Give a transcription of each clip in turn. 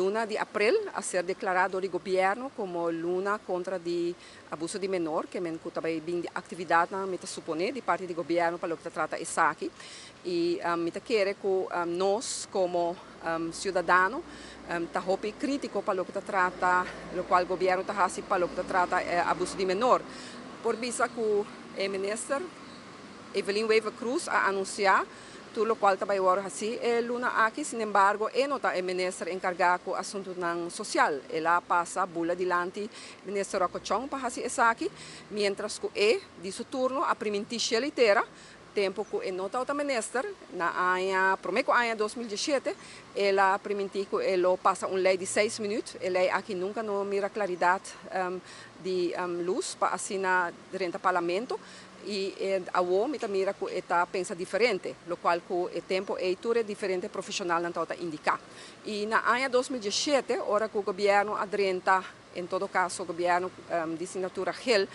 Luna di april a ser declara door di gobierno como luna contra di abuso di menor, kiermen cu ta bay bin di actividadnan, mi ta supone, di parti di gobierno pa loke ta trata esaki. Y mi ta kere cu nos como ciudadano ta hopi critico pa loke ta trata locual gobierno ta haci pa loke ta trata abuso di menor. Por bisa cu e minister Evelyn Wever-Croes a anuncia tur locual ta bay worde haci e luna aki. Sinembargo, e no ta e minister encarga cu asuntonan social. El a pasa bula dilanti minister Rocco Chong pa haci esaki, mientras cu e, di su turno, a priminti cielo y tera, tempo cu e no tabata minister, na aña prome cu aña 2017, el a priminti cu e lo pasa un ley di 6 minuut. E ley aki nunca no mira claridad di luz pa asina drenta parlamento. Y awo mi ta mira cu e ta pensa diferente, locual cu e tempo ey tur e diferente profesionalnan ta indica. Y na aña 2017, ora cu gobierno a drenta, en todo caso gobierno di signatura geel,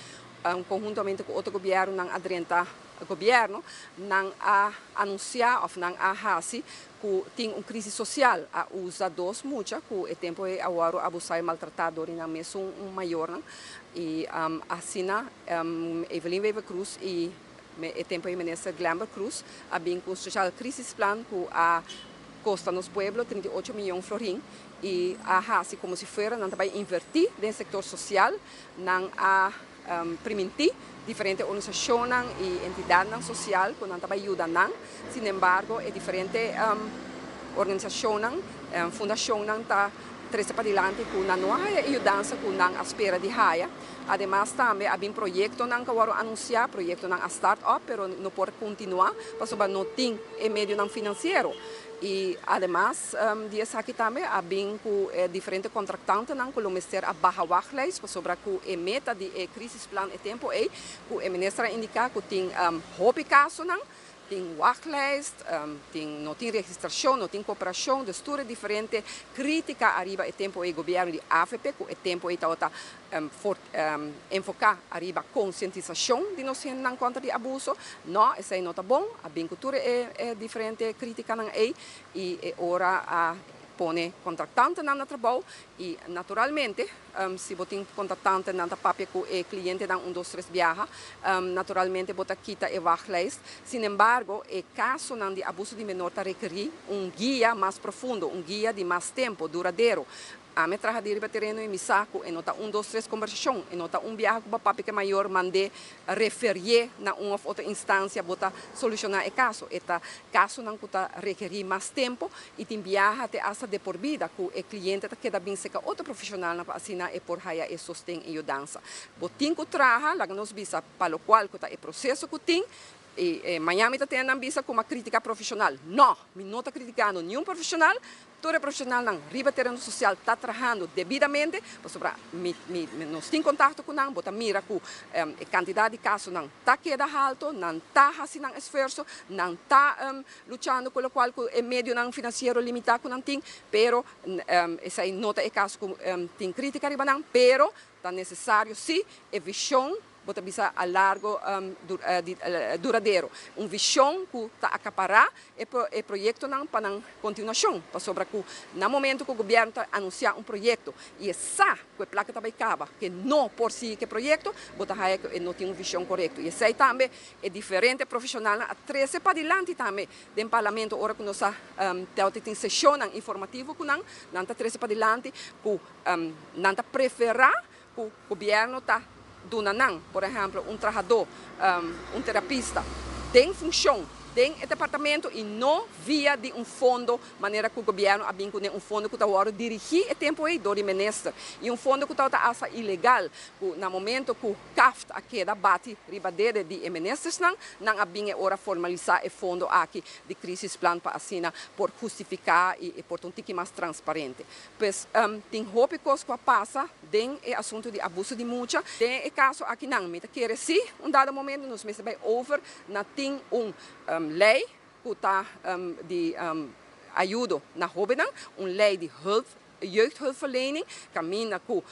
conhuntamente cu otro gobierno nan a drenta gobierno, nan a anuncia of nan a hasi cu tin un crisis social, a usa dos mucha cu e tempo ey a wordo abusa y maltrata door di nan mesun un mayornan. Y asina Evelyn Wever-Croes y e tempo ey minister Glenbert Croes a bin cu un social crisis plan cu a costa nos pueblo 38 miyon florin y a hasi como si fuera nan ta bay inverti den sector social. Nan a priminti diferente organisacionnan y entidadnan social cu nan ta bay yuda nan. Sinembargo, e diferente organisacionnan, fundacionnan ta trece padilanti cu nan no a haya yudansa cu nan a spera di haya. Ademas tambe a bin proyectonan cu a wordo anuncia, proyectonan a start up, pero no por continua pasobra no tin e medionan financiero. Y ademas di esaki tambe a bin cu diferente contractantenan cu lo mester a baha wachtlijst, pasobra cu e meta di e crisisplan e tempo ey, cu e minister a indica cu tin hopi casonan, tin wachtlijst, no tin registracion, no tin cooperacion, dus tur e diferente critica ariba e tempo ey gobierno di AVP, cu e tempo ey tabata enfoca ariba concientisacion di nos hendenan contra di abuso. No, esey no ta bon, a bin cu tur e diferente criticanan ey y e ora a pone contractantenan na trabou y naturalmente, si bo tin contractantenan ta papia cu e clientenan un, dos, tres biaha, naturalmente bo ta kita e wachtlijst. Sinembargo, e casonan di abuso di menor ta rekeri un guia mas profundo, un guia di mas tempo, duradero. Ami a traha di riba tereno y mi sa cu e no ta un, dos, tres conversacion, e no ta un biaha cu bo papia cu e mayor mande referie na un of otro instancia bo ta soluciona e caso. E ta casonan cu ta rekeri mas tempo y tin biaha te hasta de por vida cu e cliente ta keda bin seca otro profesionalnan pa asina e por haya e sosten y yudansa. Bo tin cu traha, laga nos bisa, pa locual cu ta e proceso cu tin. Y mañana mi ta tene nan bisa como critica profesional. No, mi no ta criticando ni un profesional. Tur e profesionalnan riba tereno social ta trahando debidamente, pasobra nos tin contacto cu nan, bo ta mira cu e cantidad di casonan ta keda halto, nan ta haci nan esfuerso, nan ta luchando cu locual cu e medionan financiero limita cu nan tin, pero esey no ta e caso cu tin critica riba nan, pero ta necesario si e vision, bo ta bisa, a largo duradero. Un vision cu ta acapara e proyectonan pa nan continuacion. Pasobra cu na momento cu gobierno ta anuncia un proyecto y e sa cu e placa ta bay caba, cu no por sigui cu e proyecto, bo ta haya cu e no tin un vision corecto. Y esey tambe e diferente profesionalnan a trece padilanti tambe den parlamento ora cu nos a tin sesionnan informativo cu nan, nan ta trece padilanti cu nan ta prefera cu gobierno ta duna nan, por ehempel, un trahador, un terapista, den funcion den e departamento y no via di un fondo manera cu gobierno a bin cu un fondo cu ta wordo dirigi e tempo ey door di minister y un fondo cu ta hasta ilegal, cu na momento cu CAFT a keda bati riba dede di e ministersnan, nan a bin e ora formalisa e fondo aki di crisisplan pa asina por hustifica y por un tiki mas transparente. Pues tin hopi cos cu a pasa den e asunto di abuso di mucha. Den e caso aki nan, mi ta kere si un dado momento nos mester bay over na tin un ley cu ta di ayudo na hobennan, un ley di hulp, jeugdhulpverlening, caminda cu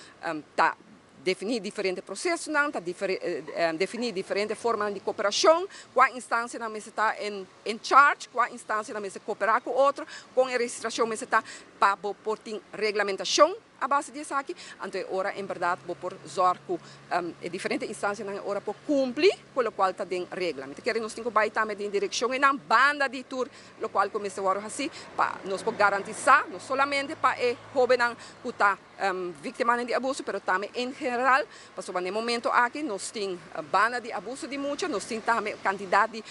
ta Definí diferente prosesonan, ta definí diferente formanan di kooperashon, kua instansianan mester ta in charge, kua instansianan mester kooperá ku otro, kon e registrashon mester ta pa bo por tin reglamentashon a base di esaki. Anto e ora en bèrdat bo por zòrg ku e diferente instansianan e ora por kumpli ku lokual ta den regla. Mi ta kere nos tin ku bai tambe den direkshon einan banda di tur lokual ku mester wòrdu hasí pa nos por garantisá no solamente pa e hóbennan ku ta víktimanan di abuso pero tambe en general, pasobra na e momento aki nos tin banda di abuso di mucha, nos tin tambe kantidat di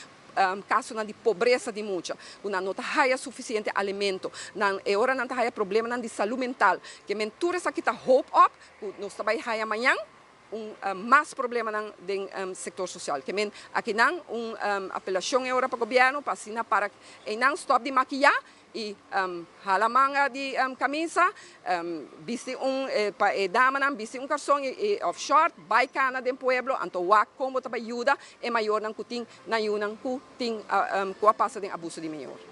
kasonan di pobresa di mucha ku nan no ta haya sufisiente alimento, nan e ora nan ta haya problemanan di salú mental. Ke men tur esaki ta hoop op ku nos ta bai haya mañan un mas problemanan den sektor sosial. Ke men akinan un apelashon e ora pa gobièrnu pa asina para einan stòp di makiyá i hala manga di kamisa, bisti un pa e damanan bisti un karson òf shòrt, bai kana den pueblo, anto wak kon bo ta bai yuda e mayornan ku tin nan yunan ku tin ku a pasa den abuso di miñor.